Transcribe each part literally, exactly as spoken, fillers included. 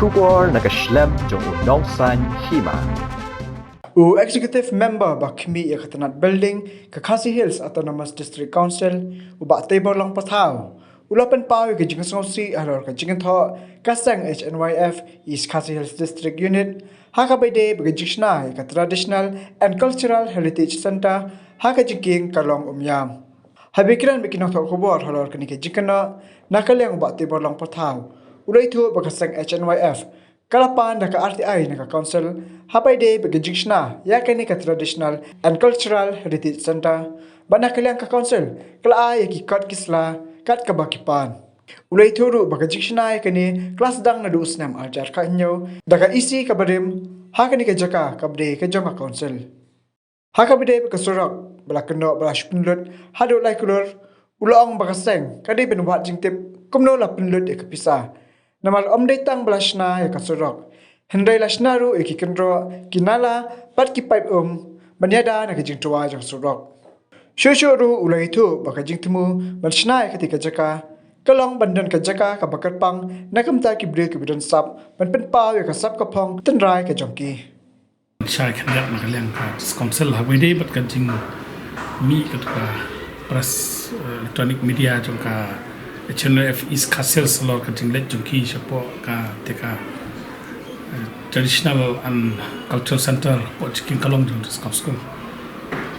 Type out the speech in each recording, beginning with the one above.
Khubor na ka shlem jong u Nongsaiñ Hima. U Executive Member ba khmih ïa ka tnat building ka Khasi Hills Autonomous District Council, u Bah Teibor Long Pathaw, u la pynpaw ïa ka jingsngewsih halor ka jingthoh ka seng H N Y F East Khasi Hills District Unit ha kaba ïadei bad ka jingshna ïa ka Traditional and Cultural Heritage Centre ha ka jingkieng ka Long Umïam. Haba kren bad ki nongthoh khubor halor kane ka jingkynnoh, na ka liang u Bah Teibor Long Pathaw u la ïathuh ba ka seng H N Y F ka la pan da ka R T I na ka Council ha kaba ïadei bad ka jingshna ïa kane ka Traditional and Cultural Heritage Centre, bad na ka liang ka Council ka la ai ïa ki kot ki sla kat kaba ki pan. U la ïathuh ruh ba ka jingshna ïa kane ka la sdang naduh u snem ar hajar khathynñiew da ka E C kaba rim ha kane ka jaka kaba dei ka jong ka Council. Ha kaba ïadei bad ka surok ba la kynnoh ba la shu pynlut haduh lai klur, u la ong ba ka seng ka dei ban wad jingtip kumno la pynlut ïa ka pisa. Namar ym dei tang ba la shna ïa ka surok, hynrei la shna ruh ïa ki kynroh, ki nala bad ki paip um ban ïada na ka jingtwa jong ka surok. Shuh shuh ruh u la ïathuh ba ka jingthmu ban shna ïa katei ka jaka ka long ban don ka jaka kaba kyrpang na ka bynta ki briew kiba don sap, ban pynpaw ïa ka sap ka phong tynrai ka jong ki. Shai khyndiat na ka liang ka District Council ha kaba ïadei bad ka jingmih kata ka press, eh, electronic media jong ka H N Y F East Khasi Hills halor ka jingleit jong ki shapoh katei ka, eh, Traditional and Cultural Centre hapoh Jikieng Kalong jong District Council.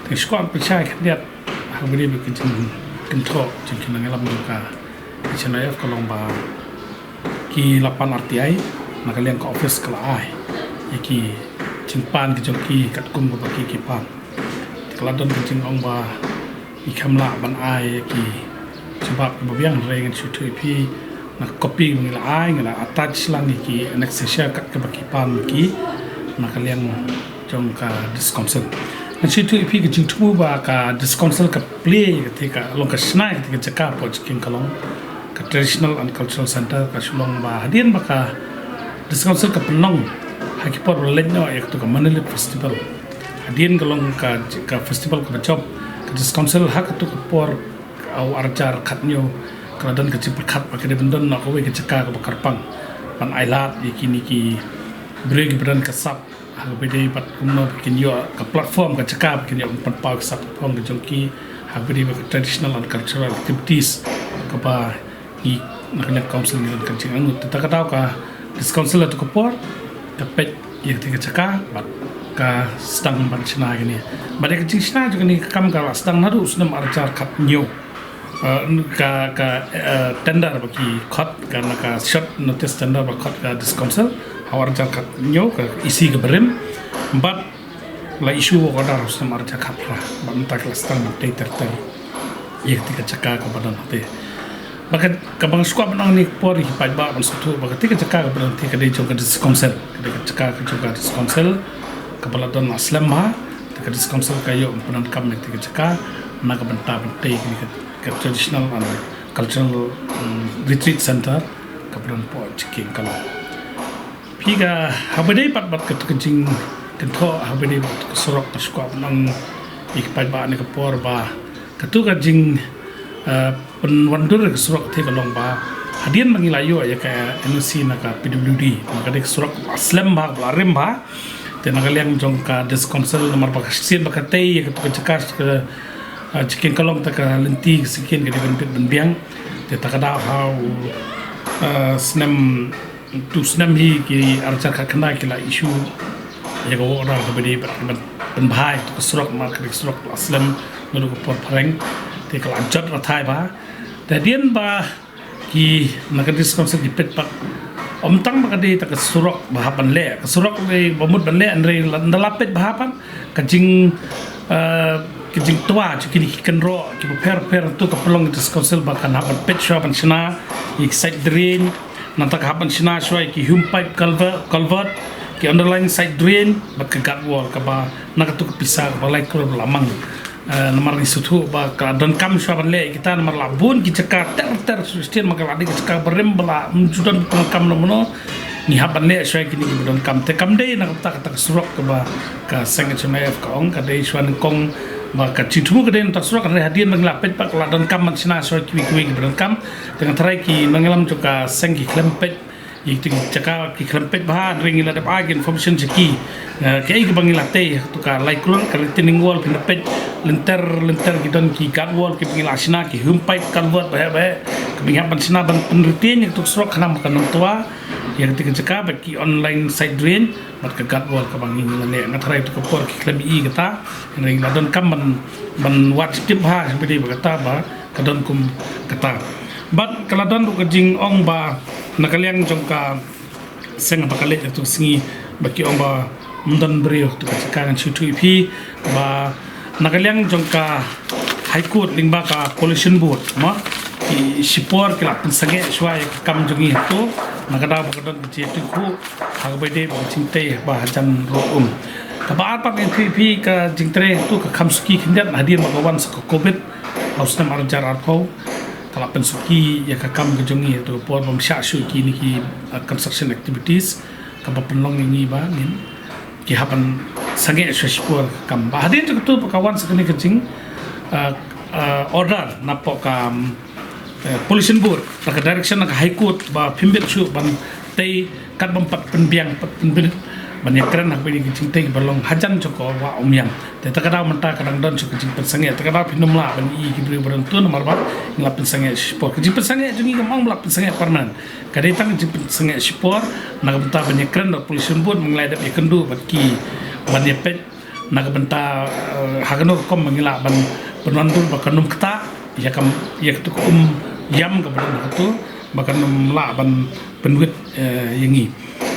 Te shuwa pynshai khyndiat ha kaba ïadei bad ka jingkynthoh jong ki nongïalam jong ka H N Y F ka long ba ki la pan R T I, na ka liang ka office ka la ai ïa ki jingpan ki jong ki katkum kaba ki ki pan. Te ka la don ka jingong ba ngi khlem lah ban ai ïa ki jubab kiba biang, hynrei ngan shu ïathuh ïa phi na ka copy ba ngi la ai, ngi la attach lang ïa ki annexation kat kaba ki pan ki na ka liang jong ka District Council. Ngan shu ïathuh ïa phi ka jingthmu ba ka District Council ka plie katei ka, long ka shna katei ka jaka hapoh Jikieng Kalong, ka Traditional and Cultural Centre, ka shu long ba hadien ba ka District Council ka pynlong ha ki por ba la leit noh ïa katei ka Monolith Festival. Hadien ka long ka, ka festival kaba jop, ka District Council ha katei ka por, u ar hajar khathynñiew, ka la don ka jingpyrkhat ba ka dei ban don noh kawei ka jaka kaba kyrpang ban ailad ïa kine ki briew kiba don ka sap ha kaba ïadei bad kumno ba kin ïoh ka platform, ka jaka ba kin ïoh pynpaw ka sap ka phong ka jong ki ha kaba ïadei bad ka traditional and cultural activities kaba ngi na ka liang council ngi don ka jingangnud. Te ta ka daw ka District Council ha katei ka por ka peit ïa katei ka jaka bad ka sdang ban shna kane. Bad ïa ka jingshna jong kane ka kam ka la sdang naduh u snem ar hajar khathynñiew. Eh, ka, ka, eh, tender ba ki khot, ka na ka short notice tender ba khot ka District Council ha u ar hajar khathynñiew, ka E C kaba rim, bad la issue work order ha u snem ar hajar khatphra, bad mynta ka la sdang ban tei ter ter ïa katei ka jaka kaba don hangtei. Bad ka, kaba nga sngewkwah ban ong ha kane ka por ïa ki paidbah ban sngewthuh ba katei ka jaka kaba don hangtei ka dei jong ka District Council, ka dei ka jaka ka jong ka District Council kaba la don la slem bha. Te ka District Council ka ïoh ban pyndonkam ïa katei ka jaka na ka bynta ban tei ïa ka ka Traditional and Cultural, um, Retreat Centre kaba don hapoh Jikieng Kalong. Phi ka, ha kaba ïadei pat bad katei ka jingkynthoh ha kaba ïadei bad ka surok, nga sngewkwah ban ong ïa ki paidbah ha kane ka por ba katei ka jing, eh, pynwandur ka surok katei ka long ba hadien ba ngi la ïoh ïa ka N O C na ka P W D, ba ka dei ka surok kaba la slem bha, kaba la rim bha. Te na ka liang jong ka District Council, namar ba ka shisien ba ka tei ïa katei ka jaka ka, ah, Jikieng Kalong, te ka lynti ka shisien ka dei ban bit ban biang. Te ta ka daw ha u, ah, snem, tu snem hi ki ar hajar khatkhyndai ki la issue ïa ka work order kaba dei ban, ban pynbha ïa katei ka surok, namar ka dei ka surok la slem naduh ka por phareng. Te ka la jot rathai bha. Te hadien ba ki na ka District Council ki peit pat, ym tang ba ka dei ta ka surok ba hap ban leh, ka surok dei ba mut ban leh, hynrei la, ynda la peit bha pat ka jing, eh, ka jingtwa jong kine ki kynroh kiba pher pher, tu ka pynlong District Council ba kan hap ban peit shuwa ban shna ïa ki side drain, nangta ka hap ban shna shuwa ïa ki hume pipe culvert, culvert, ki underlying side drain bad ka guard wall kaba na katei ka pisa kaba lai klur ba la mang. Eh, namar ngi sngewthuh ba ka la donkam shuwa ban leh ïa kita, namar la bun ki jaka ter ter shisien, namar ka la dei ka jaka ba rim ba la, mm, ju don pyndonkam lano lano. Ngi hap ban leh shuwa ïa kine kiba donkam. Te kam dei na kata, kata ka surok kaba ka seng H N Y F ka ong, ka dei shuwa nyngkong ba ka jingthmu ka dei na kata ka surok, hynrei hadien ba ngi la peit pat ka la donkam ban shna shuwa kiwei kiwei kiba donkam. Te nga tharai ki nongïalam jong ka seng ki khlem peit Ïa kito ki jaka ki khlem peit bha, hynrei ngi la dep ai ki information sha ki. Eh, kaei kaba ngi la tei, to ka lai klur ka retaining wall, phin da peit lynter lynter ki don ki guard wall kiba ngi la shna, ki hum pipe culvert baheh baheh kiba ngi hap ban shna ban pynretain ïa kato ka surok khnang ba kan ym twa ïa kito ki jaka, bad ki online side drain bad ka guard wall kaba ngi la leh. Nga tharai to ka por ki khlem ïohi kata, hynrei ngi la donkam ban, ban wad tip bha, ba dei ba kata ba ka don kum kata. Bad ka la don ruh ka jingong ba na ka liang jong ka seng ba ka leit ïa kato ka sngi, ba ki ong ba ym don briew, to ka jaka ngan shu ïathuh ïa phi ba na ka liang jong ka High Court lyngba ka Pollution Board, mo, ki shipor ki la pynsangeh shuwa ïa ka kam jong ngi hato, na ka daw ba ka don ka jingïathuhkhruh ha kaba ïadei bad ka jingtei ba hajan ruh um. Kaba ar pat ngan ïathuh ïa phi ka jingtrei hato ka kham suki khyndiat hadien ba ka wan sa ka Covid ha u snem ar hajar arphew. Ka la pynsuki ïa ka kam ka jong ngi, to ka por bym shah shuh kine ki, uh, construction activities, kaba pynlong ïa ngi ba ngin, ki hap ban sangeh shuwa shipor ka kam. Ba hadien jong kato ba ka wan sa kane ka jing, uh, uh, order napoh ka, um, uh, Pollution Board, na ka direction na ka High Court ba phim bit shuh ban tei kat bym pat pynbiang, pat pynbit ban ïakren ha kaba ïadei ki jingtei kiba long hajan jong ka wah Umiam. Te ta ka daw mynta ka dang don shuh ka jingpynsangeh. Ta ka daw phin ym lah ban ïohi ki briew ba don tu namar ba ngi la pynsangeh shipor. Ka jingpynsangeh jong ngi kam ong ba la pynsangeh permanent. Ka dei tang ka jingpynsangeh shipor na ka bynta ban ïakren bad Pollution Board, ba ngi la dep ïakynduh bad ki ban ïapeit na ka bynta, eh, ha kano ka rukom ba ngi lah ban pynwandur ba kan ym ktah ïa ka, ïa kato ka um ïam kaba don ha kato, ba kan ym lah ban pynwit, eh, ïa ngi.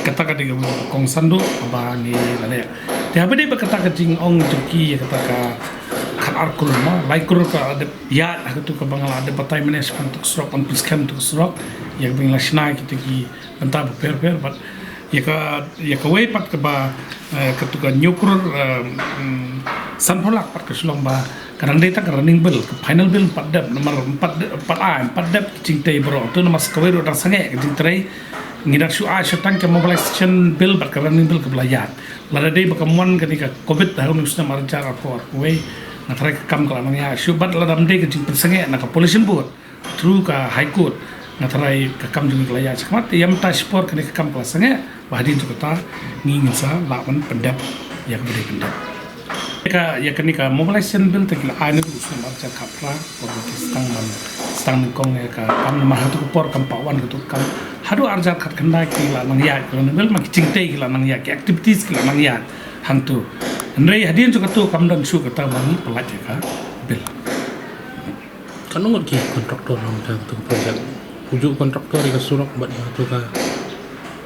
Kata ka dei ka kongsan duh kaba ngi la leh. Te haba dei bad kata ka jingong jong ki ïa kata ka khat ar klur, mo, lai klur ka la dep ïaid ha kato kaba nga la dep batai mynne shaphang to ka surok, ban pynskhem to ka surok, ïa kaba ngi la shna ïa kito ki bynta bapher bapher, bad ïa ka, ïa kawei pat kaba, eh, kato ka hynñiew klur, eh, mm, sanphew lak pat ka shu long ba ka dang dei tang ka running bill, ka final bill pat dep, namar pat de-, pat ai, pat dep ki jingtei baroh. To namar sa kawei ruh dang sangeh ka jingtrei, ngi dang shu ai shu tang ka mobilization bill bad ka running bill kaba la ïaid. Lada dei ba kam wan kane ka Covid ha une u snem ar hajar arphew arphew wei, nga tharai ka kam ka la nang ïaid shuh, bad lada ym dei ka jingpynsangeh na ka Pollution Board through ka High Court, nga tharai ka kam jong ngi ka la ïaid shakhmat. Te ïa mynta shipor kane ka kam ka la sangeh, ba hadien jong kata ngi ngin sa lah ban pyndep ïa kaba dei pyndep. Ïa ka, ïa kane ka mobilization bill te ki la ai naduh u snem ar hajar khatphra, por ba ki sdang ban, sdang nyngkong ïa ka kam, namar ha kato ka por kam pat wan kato ka kam. Haduh ar hajar khatkhyndai ki la nang ïaid ka bill, ma ki jingtei ki la nang ïaid, ki activities ki la nang ïaid hangto. Hynrei hadien jong kato kam don shuh kata ba ngi pyllait ïa ka bill. Katno ngut ki contractor nongtei ha kato ka project? Ujuh contractor ïa ka surok bad ïa kato ka.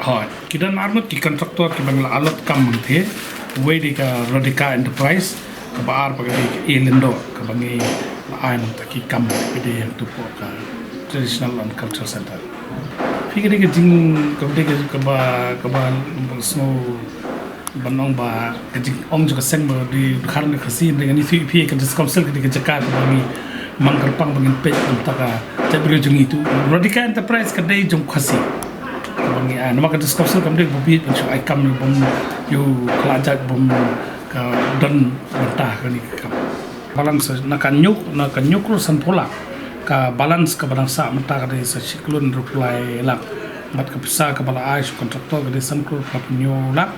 Hooid, ki don ar ngut ki contractor kiba ngi la allot kam hangtei. Uwei dei ka Radhika Enterprise, kaba ar pat ka dei ka A Lyngdoh, kaba ngi la ai na bynta ki kam kiba dei hangto hapoh ka Traditional and Cultural Centre. Phi, ka dei ka jing, kaba dei ka, kaba, kaba sngew ban ong ba ka jingong jong ka seng ba dei dkhar na Khasi, hynrei ngan ïathuh ïa phi, ka District Council ka dei ka jaka kaba ngi mang kyrpang ba ngin peit na bynta ka jaitbynriew jong ngi tu. Radhika Enterprise ka dei jong Khasi. Kaba ngi ai, namar ka District Council kam dei ba bit ban shu ai kam ïa u bym, ïa u khlajait bym ka don bynta kane ka kam. Balance na ka hynñiew, na ka hynñiew klur sanphew lak, ka balance kaba dang sah mynta ka dei sa shi klur hynriewphew lai lak. Bad ka pisa kaba la ai sha u contractor ka dei san klur phra phew hynñiew lak.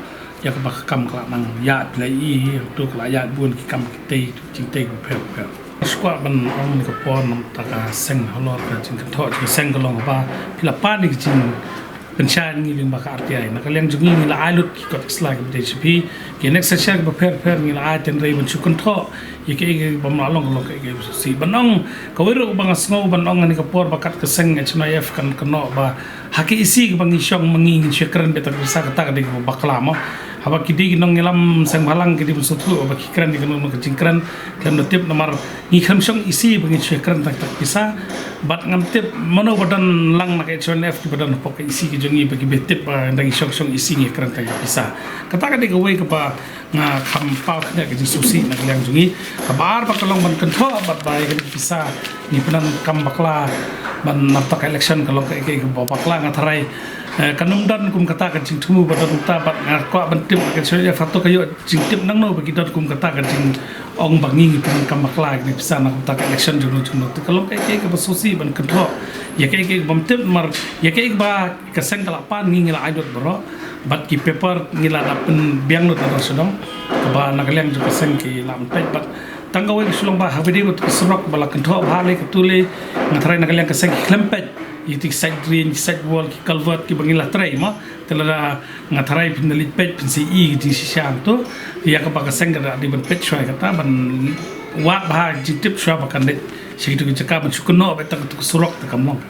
Ïa kaba ka kam ka la nang ïaid, phi la ïohi, to ka la ïaid bun ki kam ki tei, ki jingtei bapher bapher. Shu kwah ban ong ha kane ka por na bynta ka seng halor ka jingkynthoh jong ka seng ka long ba phi la pan ïa ka jingpynshai na ngi lyngba ka R T I. Na ka liang jong ngi ngi la ai lut ki kot ki sla kiba dei sha phi, ki annexation kiba pher pher ngi la ai, hynrei ban shu kynthoh ïa kaei kaei ba ym lah long ka long kaei kaei ba sngewsih. Ban ong kawei ruh kaba nga sngew ban ong ha kane ka por ba kat ka seng H N I F kan kynnoh ba ha ka E C kaba ngi shong ma ngi ngin shu ïakren beit tang ka pisa, kata ka dei kaba bakla mo. Haba ki dei ki nongïalam seng bhalang ki dei ban sngewthuh ba ki kren ïa kano kano ka jingkren, khlem da tip namar ngi khlem shong E C ba ngin shu ïakren tang ka pisa. Bad ngam tip mano ba don lang na ka H N I F kiba don hapoh ka E C ka jong ngi ba kiba tip ba ynda ngi shong shong E C ngi ïakren tang ka pisa. Kata ka dei kawei kaba nga kham paw khyndiat ka jingsngewsih na ka liang jong ngi. Kaba ar ba ka long ban kynthoh bad ba ïa kane ka pisa ngi pyndonkam bakla ban na bynta ka election ka long kaei kaei kaba bakla, nga tharai Eh, kan ym don kum kata ka jingthmu ba don kata, bad nga kwah ban tip ka shu ïa phato ka ïoh jingtip nangno ba ki don kum kata ka jingong ba ngi ngi pyndonkam bakla ïa kine ki pisa na kumta ka election jong no jong no. Te ka long kaei kaei kaba sngewsih ban kynthoh ïa kaei kaei kaba ym tip, namar ïa kaei kaba ka seng ka la pan ngi ngi la ai lut baroh, bad ki paper ngi la dap pynbiang lut baroh sha dong, kaba na ka liang jong ka seng ki la pynpeit. Bad tang kawei ka shu long ba ha video ka surok ba la kynthoh bha lei, katu lei, nga tharai na ka liang ka seng ki khlem peit ïa ki side drain, ki side wall, ki culvert kiba ngi la trei mo. Te lada nga tharai phin da leit peit phin sa ïohi ka jingshisha hangto. Ïa kaba ka seng ka da dei ban peit shuwa ïa kata, ban wad bha jingtip shuwa ba kan leit sha kitu ki jaka, ban shu kynnoh ba tang katu ka surok te kam long.